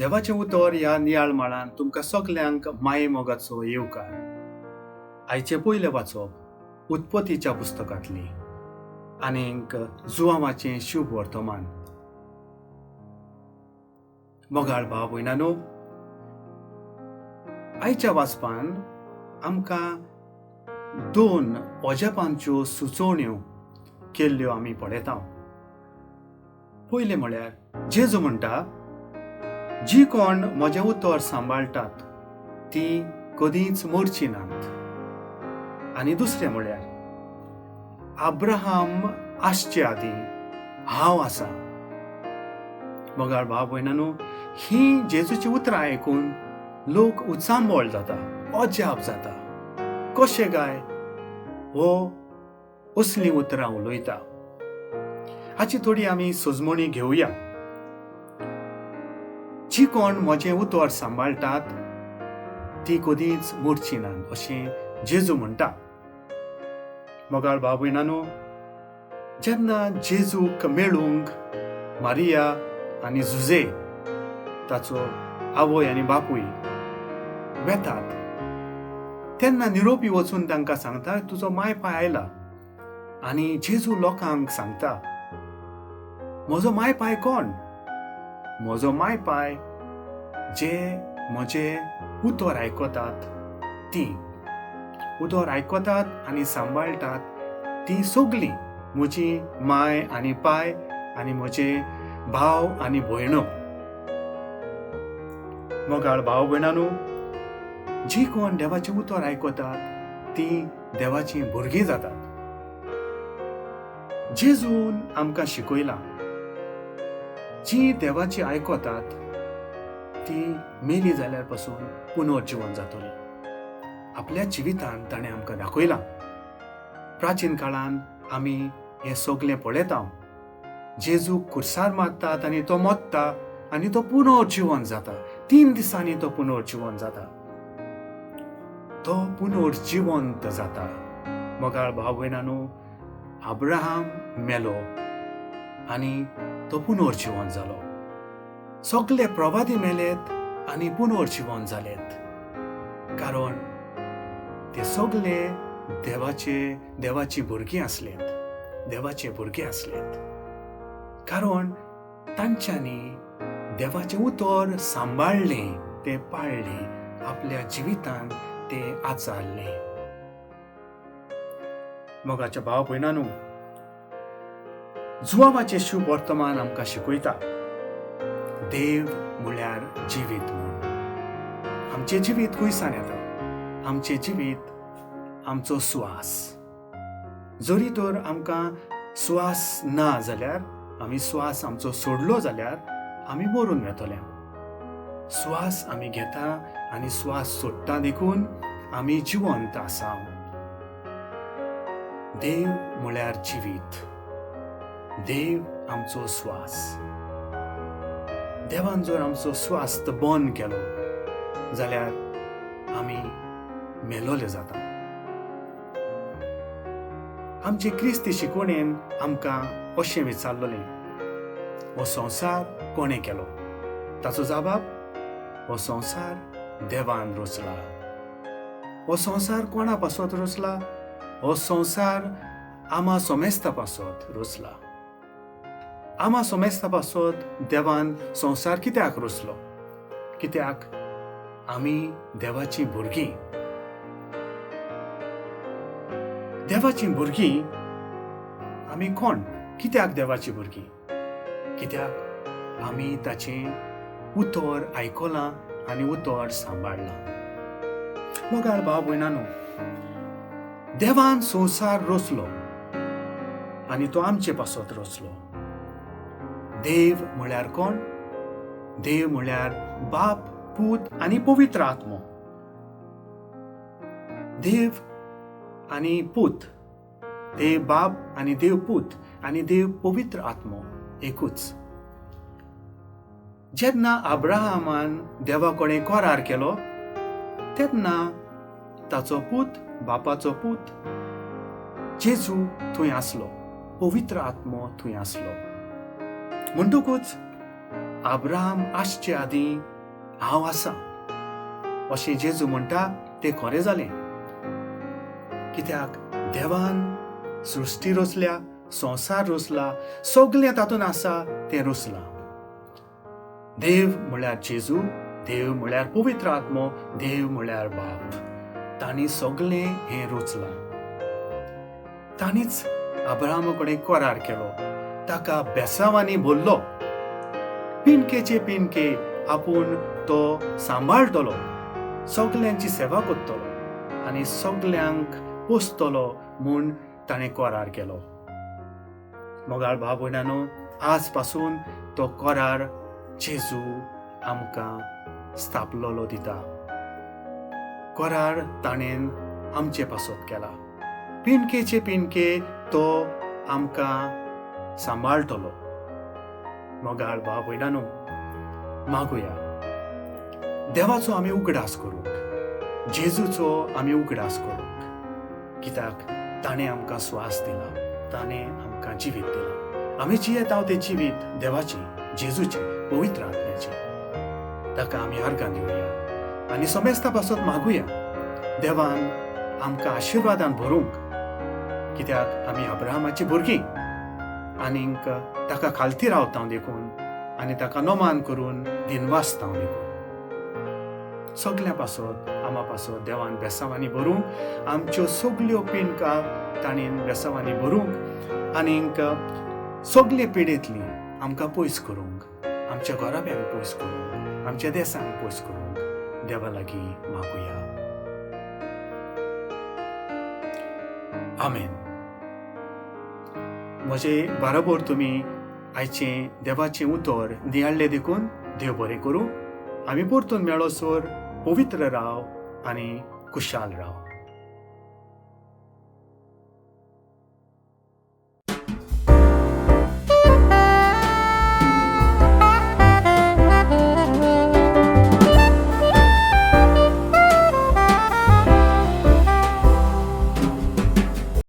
देवाचें उतर ह्या नियाळ माळान तुमकां सगल्यांक माये मोगाचो येवकार. आयचें पयलें वाचप उत्पत्तीच्या पुस्तकांतली आनीक जुवांवाचें शुभ वर्तमान. मोगाळ भाव भयणानो, आयच्या वाचपान आमकां दोन अजापांच्यो सुचोवण्यो केल्ल्यो आमी पळयता. पयलें म्हळ्यार जेजू म्हणटा, जी कोण म्हजें उतर सांबाळटात ती कदींच मरची नात. आनी दुसरें म्हळ्यार अब्राहम आसचे आदीं हांव आसा. मोगाळ भाव भयणानो, ही जेजूची उतरां आयकून लोक उचांबळ जाता, अजाप जाता. कशें काय हो असलीं उतरां उलयता? हाची थोडी आमी सजमणी घेवया. जी कोण म्हजें उतर सांबाळटात ती कदींच मरची नात अशें जेजू म्हणटा. मोगाळ भाव भयणानो, जेन्ना जेजूक मेळूंक मारिया आनी जुजे ताचो आवय आनी बापूय वेतात तेन्ना निरोपी वचून तांकां सांगता, तुजो माय पाय आयला. आनी जेजू लोकांक सांगता, म्हजो माय पाय कोण? म्हजो माय पाय जे म्हजे उतर आयकतात ती उतर आयकतात आनी सांबाळटात ती सगळीं म्हजी माय आनी पाय आनी म्हजे भाव आनी भयणो. मोगाळ भाव भयणानो, जी कोण देवाचें उतर आयकतात ती देवाचीं भुरगीं जातात. जेजून आमकां शिकयलां, जी देवाची आयकतात ती मेली जाल्यार पासून पुनर्जिवन जातली. आपल्या जिवितान ताणें आमकां दाखयलां. प्राचीन काळान आमी हें सगलें पळयता. जेजू कुर्सार मारतात आनी तो मोत्ता आनी तो पुनर्जिवन जाता. 3 दिसांनी तो पुनर्जिवन जाता. तो पुनर्जिवंत जाता. मोगाळ भाव भयणानो, अब्राहम मेलो आनी तो पुनर्जिवन जालो. सगले प्रवादी मेलेत आनी पुनर्जिवन जालेत, कारण ते सगले देवाची भुरगीं आसलेत, देवाचे भुरगे आसलेत. कारण तांच्यांनी देवाचें उतर सांबाळ्ळें, तें पाळ्ळें, आपल्या जिवितान तें आचारलें. मोगाच्या भाव भयणानो, जुवावाचें शुभ वर्तमान आमकां शिकयता, देव म्हळ्यार जिवीत म्हूण. आमचें जिवीत खंयसान येता? आमचें जिवीत आमचो स्वास. जरी तर आमकां स्वास ना जाल्यार, आमी स्वास आमचो सोडलो जाल्यार आमी मरून वेतले. स्वास आमी घेता आनी स्वास सोडटा, देखून आमी जिवंत आसा. देव म्हळ्यार जिवीत, देव आमचो स्वास. देवान जर आमचो स्वास बंद केलो जाल्यार आमी मेलोले जाता. आमचे क्रिस्ती शिकवणेन आमकां अशें विचारलें, हो संवसार कोणें केलो? ताचो जबाब, हो संवसार देवान रचला. हो संवसार कोणा पासत रचला? हो संवसार आमा सोमेस्ता पासत रचला. आमा सोमेस्ता पासत देवान संवसार कित्याक रचलो? कित्याक आमी देवाचीं भुरगीं. देवाचीं भुरगीं आमी कोण? कित्याक देवाचीं भुरगीं? कित्याक आमी ताचें उतर आयकलां आनी उतर सांबाळ्ळां. मोगाळ भाव भयणानो, देवान संवसार रचलो आनी तो आमचे पासत रचलो. देव म्हळ्यार कोण? देव म्हळ्यार बाप, पूत आनी पवित्र आत्मो. देव आनी पूत, देव बाप आनी देव पूत आनी देव पवित्र आत्मो एकूच. जेन्ना अब्राहमान देवा कडेन करार केलो तेन्ना ताचो पूत, बापाचो पूत जेजू थंय आसलो, पवित्र आत्मो थंय आसलो. म्हणटकूच अब्राहम आसचे आदीं हांव आसा अशें जेजू म्हणटा तें खरें जालें. कित्याक देवान सृश्टी रचल्या, संवसार रचला, सगलें तातूंत आसा तें रचलां. देव म्हळ्यार जेजू, देव म्हळ्यार पवित्र आत्मो, देव म्हळ्यार बाप. तांणी सगलें हें रचलां. तांणीच अब्राहमा कडेन करार केलो, ताका बेसांवांनी भरलो, पिंडकेचे पिंडके आपूण तो सांबाळटलो, सगल्यांची सेवा करतलो आनी सगल्यांक पोसतलो म्हूण ताणें करार केलो. मोगाळ भाव भयणानो, आज पासून तो करार जेजू आमकां स्थापलेलो दिता. करार ताणें आमचे पासत केला. पिंडकेचे पिंडके तो आमकां सांबाळटलो. मोगाळ भाव भयणानो, मागुया देवाचो आमी उगडास करूंक, जेजूचो आमी उगडास करूंक, कित्याक ताणें आमकां स्वास दिला, ताणें आमकां जिवीत दिलां. आमी जियेता तें जिवीत देवाचें, जेजूचें, पवित्र आत्म्याचें. ताका आमी अर्गां दिवया आनी समेस्ता पासत मागुया देवान आमकां आशिर्वादान भरूंक, कित्याक आमी अब्राहमाची भुरगीं आनीक ताका खालती रावता देखून आनी ताका नमान करून दिनवासता देखून. सगल्या पासत आमा पासत देवान बेसांवांनी भरूंक, आमच्यो सगल्यो पिंडकां ताणें बेसांवांनी भरूंक आनीक सगले पिडेंतली आमकां पयस करूंक, आमच्या घराब्यांक पयस करूंक, आमच्या देसांक पयस करूंक देवा लागीं मागुया. आमेन. म्हजे बरोबर तुमी आयचें देवाचें उतर नियाळ्ळें देखून देव बरें करूं. आमी परतून मेळोसर पवित्र राव आनी खुशाल राव.